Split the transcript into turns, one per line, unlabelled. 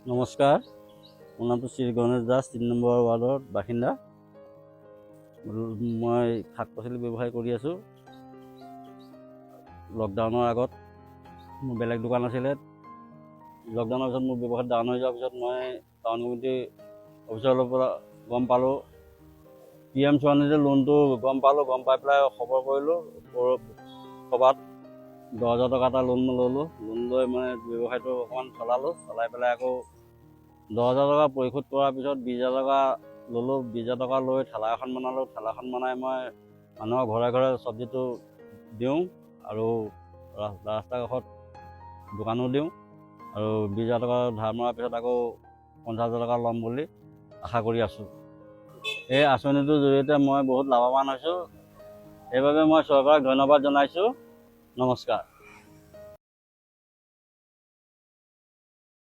নমস্কাৰ, মোৰ নামটো শ্ৰী গণেশ দাস, 3 নম্বৰ ৱাৰ্ডৰ বাসিন্দা। মই শাক পাচলি ব্যৱসায় কৰি আছোঁ। লকডাউনৰ আগত মোৰ বেলেগ দোকান আছিলে। লকডাউনৰ পিছত মোৰ ব্যৱসায় ডাউন হৈ যোৱাৰ পিছত মই টাউন কমিটি অফিচৰ পৰা গম পালোঁ, পি এম স্বনিধি লোনটো গম পালোঁ। গম পাই পেলাই খবৰ কৰিলোঁ। সভাত 10,000 টকা এটা লোন ল'লোঁ। লোন লৈ মানে ব্যৱসায়টো অকণমান চলালোঁ। চলাই পেলাই আকৌ 10,000 টকা পৰিশোধ কৰাৰ পিছত 20,000 টকা ল'লোঁ। 20,000 টকা লৈ ঠেলা এখন বনালোঁ। ঠেলাখন বনাই মই মানুহৰ ঘৰে ঘৰে চব্জিটো দিওঁ আৰু ৰাস্তাৰ কাষত দোকানো দিওঁ। আৰু 20,000 টকা ধাৰ মৰাৰ পিছত আকৌ 50,000 টকা ল'ম বুলি আশা কৰি আছোঁ। এই আঁচনিটোৰ জৰিয়তে মই বহুত লাভৱান হৈছোঁ। সেইবাবে মই চৰকাৰক ধন্যবাদ জনাইছোঁ। নমস্কাৰ।